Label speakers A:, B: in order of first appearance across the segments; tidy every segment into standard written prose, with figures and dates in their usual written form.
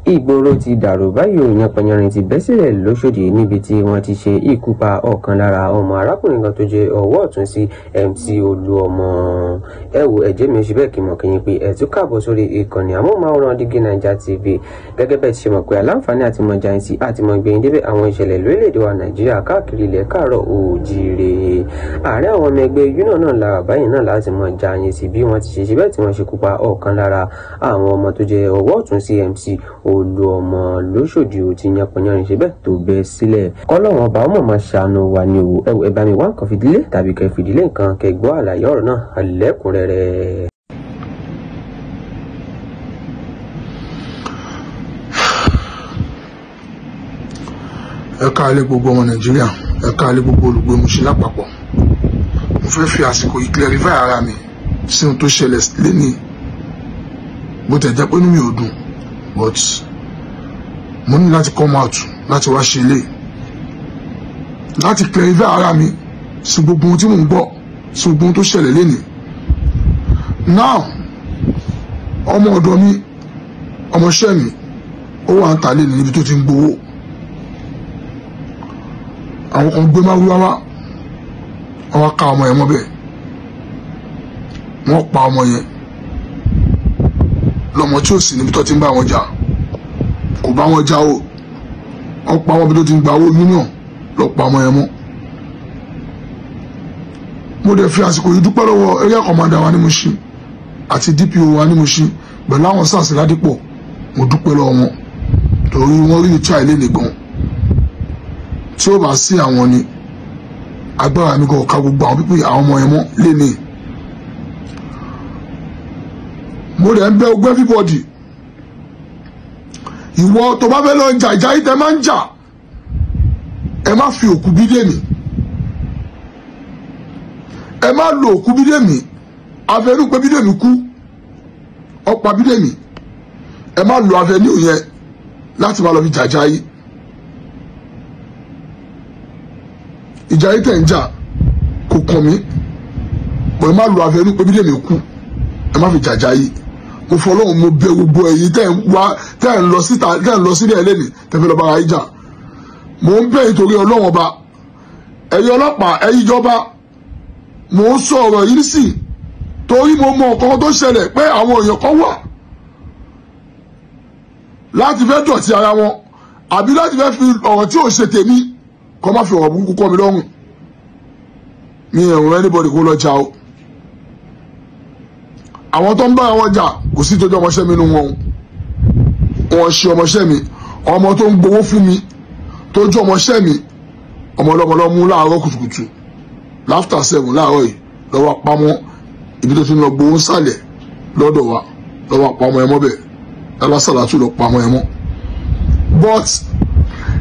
A: Ìgboro ti dàrú báyìí ò yánpọnyánrin ti bẹ́ sílẹ̀ lóṣòdì níbi tí wọ́n ti ṣe ikú pa ọ̀kan lára ọmọ arákùnrin kan tó jẹ́ ọwọ́ ọ̀tún sí MC Olúọmọ. Ẹ wo ẹ̀jẹ̀ mi ò ṣe bẹ́ẹ̀ kí mọ̀ kí yín pé ẹ tún káàbọ̀ sórí ìkànnì amóhùnmáwòrán Dígí Naija TV. Gẹ́gẹ́ bẹ́ẹ̀ ti ṣe mọ̀ pé aláǹfààní àti mọ̀ jàǹsí àti mọ̀ gbẹ̀yìn débẹ̀ àwọn ìṣẹ̀lẹ̀ lórílẹ̀‐èdè wa Nàìjíríà káàkiri ilẹ̀ káàárọ̀ oòjíire. Ààrẹ àwọn ọmọ ẹgbẹ́ union náà lára báyìí náà láti mọ̀ jàǹsí bí wọ́n ti ṣe ṣe bẹ́ẹ̀ tí wọ́n ṣe kú pa ọ̀kan lára àwọn ọmọ tó jẹ́ ọwọ́ ọ̀tún sí MC Olúọmọ lóṣòdì ò ti yanpọnyanrin ṣe bẹ́ẹ̀ tó bẹ́ sílẹ̀. Kọ́lọ́wọ́n ọba ọmọ máa ṣàánú wa ní o. Ẹ wo ẹ bá mi wá nǹkan fìdílé tàbí kẹ́ fìdílé nǹkan kẹ́ gbọ́ àlàyé ọ̀rọ̀ náà lẹ́kùnrẹ́rẹ́.
B: Ẹ káalẹ́ gbogbo ọmọ Nàìjíríà, ẹ káalẹ́ gbogbo olùgbé Mushin lápapọ̀. Mo fẹ́ fi àsìkò yìí clarify ara mi sí ohun tó ṣẹlẹ̀ lénìí. Bó tẹ̀ jẹ́ pé inú mi ò dùn, but mo ní láti come out láti wá ṣe ilé láti clarify ara mi sí gbogbo ohun tí mò ń gbọ́, sí gbogbo ohun tó ṣẹlẹ̀ lénìí. Now, ọmọ ọ̀dọ̀ mi, ọmọọṣẹ́ mi, ó wà ń ta lénìí níbi tó ti ń gbowó. Àwọn kan gbé márúwá wá, wọ́n ká ọmọ yẹn mọ́bẹ̀, wọ́n pa ọmọ yẹn lọ́mọ tí ó sì níbi tó ti ń bá wọn jà, kò bá wọn jà o, wọ́n pa wọn bí tó ti ń gba owó union lọ pa ọmọ yẹn mọ́. Mo dẹ̀ fi àsìkò yìí dúpẹ́ lọ́wọ́ area commander wa ní Mushin àti DPO wa ní Mushin pẹ̀lú àwọn SARS Ládìpọ̀. Mo dúpẹ́ lọ́wọ́ wọn torí wọ́n rí ìtura ilé nìkan. Tí ó bá sí àwọn ni agbára mi kò ka gbogbo àwọn pípé àwọn ọmọ yẹn mọ́ lénìí. Mo dẹ̀ ń bẹ̀ ogun everybody. Ìwọ tó bá fẹ́ lọ jà, ìjà yìí tẹ máa ń jà, ẹ má fi òkú Bídèmí, ẹ má lo òkú Bídèmí. Afẹnú pé Bídèmí kú, ọ̀pá Bídèmí, ẹ má lo afẹnú yẹn láti máa lọ fi jàjà yìí. Ìjà yìí tẹ̀ ń jà kò kàn mí, bọ̀ ẹ má lo afẹnú pé Bídèmí kú, ẹ má fi jàjà yìí. Mo fọlọ́run mo bẹ̀ gbogbo ẹ̀yin tẹ́ ń wá, tẹ́ ń lọ síta, tẹ́ ń lọ sílẹ̀ ẹlẹ́nìí tẹ́ fẹ́ lọ bára yín jà. Mo ń bẹ̀ nítorí Ọlọ́run ọba, ẹ̀yin ọlọ́pàá, ẹ̀yin ìjọba. Mo ń sọ ọ̀rọ̀ yìí sí torí mo mọ nǹkan tó ṣẹlẹ̀ pé àwọn èèyàn kan wà láti fẹ́ dọ̀tí ara wọn àbí láti fẹ́ fi ọ̀rọ̀ tí ò ṣe tèmi kọ́ má fi ọ̀rọ̀ burúkú kọ́ mi lọ́rùn. Mi ò rán anybody kó lọ jà o. Àwọn tó ń bá wọn jà kò sí ìtọ́jú ọmọọṣẹ́ mi nínú wọn. Wọn ṣe ọmọọṣẹ́ mi, ọmọ tó ń gbowó fún mi tó jẹ́ ọmọọṣẹ́ mi, ọmọ ọlọ́mọ lọ mú láàárọ̀ kùtùkùtù láfítà 7 láàárọ̀ yìí lọ́wọ́ pamọ́ ibi tó ti ń lọ gbowó sàlẹ̀ lọ́dọ̀ wa, lọ́wọ́ pamọ́ ẹ mọ́ bẹ́ẹ̀ lálásàlátù lọ pamọ́ ẹ mọ́. But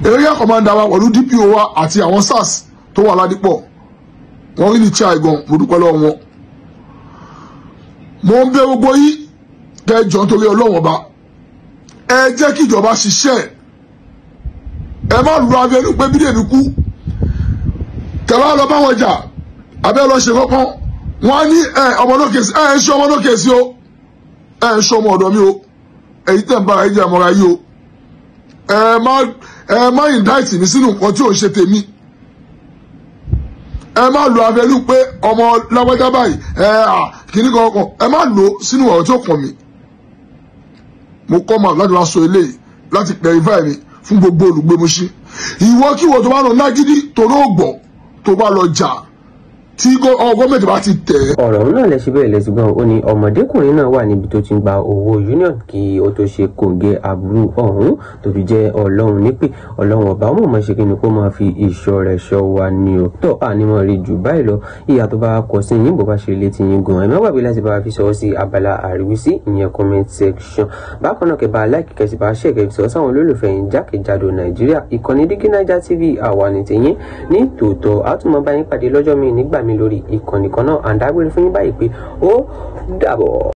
B: area commander wa pẹ̀lú DPO wa àti àwọn SARS tó wà Ládìpọ̀, wọ́n rí ní chai gan, mo dúpẹ́ lọ́wọ́ wọn. Mo ń bẹ̀ gbogbo yín kẹjọ nítorí Ọlọ́run ọba, ẹ jẹ́ kí ìjọba ṣiṣẹ́. Ẹ má lu abẹnú pé Bídèmí kú, tẹ̀wá lọ bá wọn jà abẹ́ lọ ṣe kọ́kọ́. Wọ́n á ní ẹ ọmọ lókè sí, ẹ ń ṣe ọmọ lókè sí o, ẹ ń ṣe ọmọ ọ̀dọ̀ mi o, èyí tẹ̀ ń bára ẹ jẹ́ àmọ́ra yìí o. Ẹ má indict mi sínú nǹkan tí ò ń ṣe tèmi. Ẹ má lo abẹnú pé ọmọ lágbájá báyìí ẹ à kìíní kankan, ẹ má lò sínú ọ̀rọ̀ tí ó kàn mí. Mo kọ́ máa láti wá sọ eléyìí láti clarify mi fún gbogbo olùgbé Mushin. Ìwọ kí ìwọ tó bá lọ nágídí torí ògbọ̀ tó bá lọ jà tí gọ́ọ̀mẹ̀ntì bá ti tẹ̀.
A: Ọ̀rọ̀ náà lẹ ṣe bẹ́ẹ̀ lẹ́sìn gan. Ó ní ọmọdékùnrin náà wà níbi tó ti ń gba owó union kí ó tó ṣe kòǹgẹ́ aburú ọ̀hún tó fi jẹ́ Ọlọ́run nípè. Ọlọ́run ọba ọmọ ọmọ ṣe kí ni kó máa fi ìṣọ́ rẹ̀ ṣọ́ wa ni o. Tó ànímọ̀ rí jù báyìí lọ, ìyá tó bá kọ sí yín bó bá ṣe létí yín gan. Ẹ má gbàgbé láti bá fi sọ sí abala àríwísí, ìyẹn comment section. Bákan náà kẹ́ bá like, kẹ́ sì bá share, kẹ́ fi sọ sáwọn olólùfẹ́ yín jákèjádò Nàìjíríà. Ìkànnì Dígí Naija TV àwa ní tiyín ní tòótọ́. A tún máa bá yín pàdé lọ́jọ́ míì nígbà mi lórí ìkànnì kan náà. À ń dágbére fún yín báyìí pé ó dàbọ̀.